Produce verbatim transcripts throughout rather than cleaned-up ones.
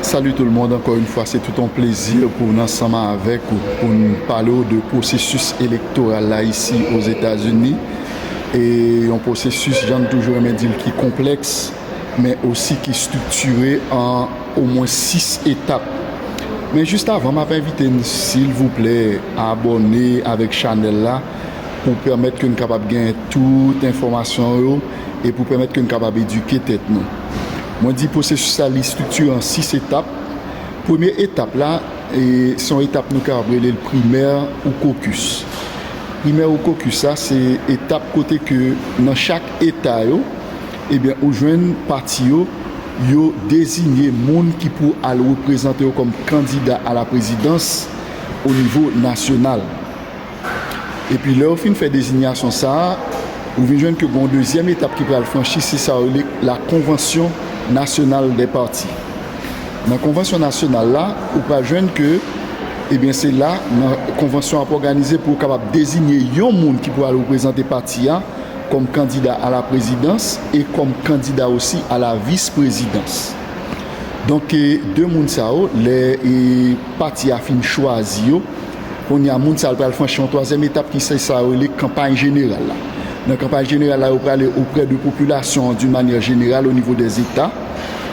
Salut tout le monde, encore une fois, c'est tout un plaisir pour nous ensemble avec vous, pour nous parler de processus électoral là ici aux États-Unis. Et un processus, j'en toujours aimé dire, qui est complexe, mais aussi qui est structuré en au moins six étapes. Men jis avan, m ap envite n, silvouplè, abòne avèk chanèl la pou pèmèt ke n kapab gen tout enfòmasyon yo e pou pèmèt ke n kapab edike tèt nou. Mwen di pwosesis la, li estriktire an sis etap. Premye etap la, e, se yon etap nou kapab rele l primè ou kokis. Primè ou kokis la, se etap kote ke nan chak eta yo, ebyen, ou jwenn pati yo, yo deziye moun ki pou al reprezante yo kòm kandida a la prezidans o nivo nasyonal. Epi lè yo fin fè dezinyasyon sa a, ou vin jwenn ke gen yon dezyèm etap ki pral franchi, se sa yo rele la Convention Nationale des Partis. Nan konvansyon nasyonal la, ou pral jwenn ke, ebyen, se la, nan konvansyon ap òganize pou yo kapab deziye yon moun ki pou al reprezante pati a kòm kandida a la prezidans e kòm kandida osi a la vis prezidans. Donk, e, de moun sa yo, lè, e, pati a fin chwazi yo, kounye a, moun sa yo pral franchi yon twazyèm etap ki se sa yo rele kanpay jeneral la. Nan kanpay jeneral la, yo prale oprè de popilasyon an d'une manière générale au niveau des États,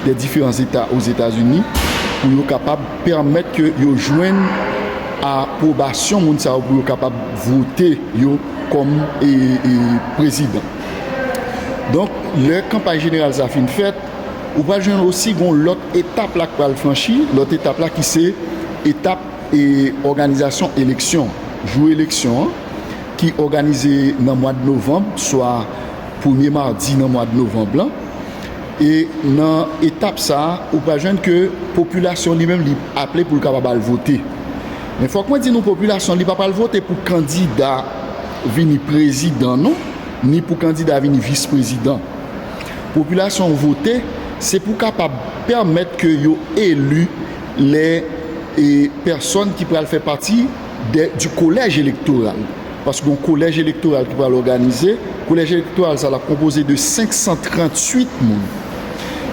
des différents États aux États-Unis, pou yo kapab pèmèt ke yo jwenn apwobasyon moun sa yo pou yo kapab vote yo kòm, e, e, prezidan. Donk, lè kanpay jeneral sa fin fèt, ou pral jwenn osi gon lòt etap la k pral franchi, lòt etap la ki se etap, e, òganizasyon eleksyon, jou eleksyon an, ki òganize nan mwa de novanm, swa premye madi nan mwa de novanm lan. E nan etap sa a, ou pral jwenn ke popilasyon li menm li aple pou l kapab al vote. Men fòk mwen di nou, popilasyon li pa pral vote pou kandida vini prezidan non, ni pou kandida vini vis prezidan. Popilasyon vote, se pou kapab pèmèt ke yo eli lè, e, pèsòn ki pral fè pati de, du kolèj elektoral. Paske yon kolèj elektoral ki pral òganize, kolèj elektoral sa l ap konpoze de senk san tranntuit moun.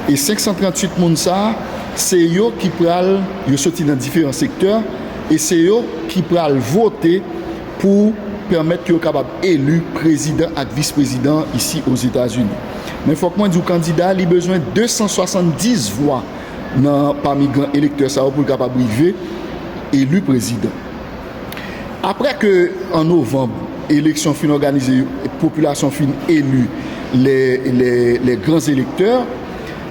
E senk san tranntuit moun sa a, se yo ki pral, yo soti nan diferan sektè, e se yo ki pral vote pou pèmèt ke yo kapab eli prezidan ak vis prezidan isi Ozetazini. Men fòk mwen di w, kandida a, li bezwen de san swasanndis vwa nan, pami gran elektè sa yo pou l kapab rive eli prezidan. Apre ke an novanm, eleksyon fin òganize, popilasyon fin eli les, les, les grands électeurs,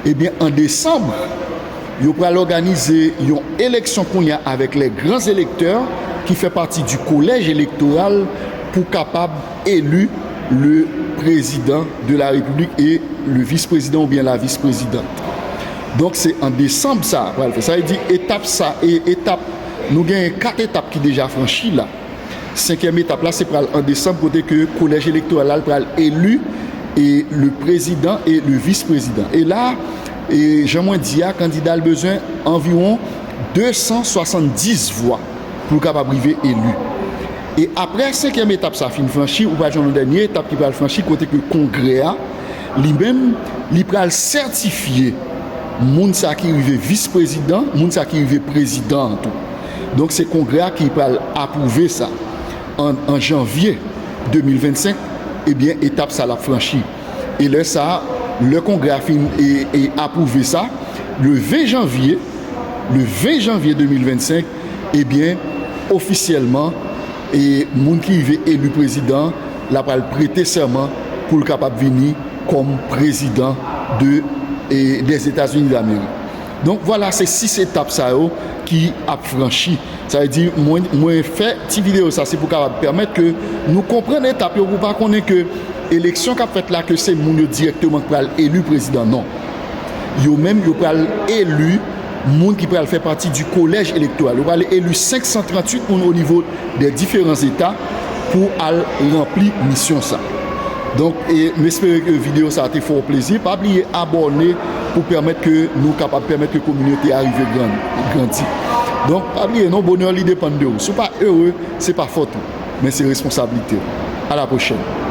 ebyen, an desanm, yo pral òganize yon eleksyon kounye a avèk les grands électeurs ki fè pati du collège électoral pou kapab eli le président de la République et le vice-président oubyen la vice-présidente. Donk, se an desanm sa pral fèt. Sa vle di etap sa, e etap, nou genyen kat etap ki deja franchi la. Senkyèm etap la, se pral an desanm, kote ke kolèj elektoral la pral eli e le prezidan e le vis prezidan. E la, e jan mwen di a, kandida l bezwen anviwon de san swasanndis vwa pou l kapab rive eli. E apre senkyèm etap sa fin franchi, ou pral jwenn yon dènye etap ki pral franchi, kote ke kongrè a, li menm, li pral sètifye moun sa ki rive vis prezidan, moun sa ki rive prezidan an tou. Donk, se kongrè a ki pral apwouve sa. An, an janvye de mil vennsenk, ebyen, etap sa l ap franchi. E lè sa, lè kongrè a fin e, e apwouve sa, le ven janvye, le ven janvye de mil vennsenk, ebyen, ofisyèlman, e moun ki rive eli prezidan, l ap al prete sèman pou l kapab vini kòm prezidan de, e, des États-Unis d'Amérique. Donk, vwala, se sis etap sa yo ki ap franchi. Sa vle di, mwen, mwen fè ti videyo sa, se pou kapab pèmèt ke nou konprann etap yo, pou pa konnen ke eleksyon k ap fèt la, ke se moun yo dirèkteman k pral eli prezidan, non. Yo menm, yo pral eli moun ki pral fè pati di kolèj elektoral. Yo pral eli senk san tranntuit moun o nivo de diferan eta pou al ranpli misyon sa. Donk, e, m espere ke videyo sa te fè w plezi. Pa bliye abòne pou pèmèt ke nou kapab pèmèt ke kominote a rive gran-, grandi. Donk, pa bliye non, bonè li depann de ou. Si w pa ere, se pa fòt ou, men se responsablite w. A la pwochèn.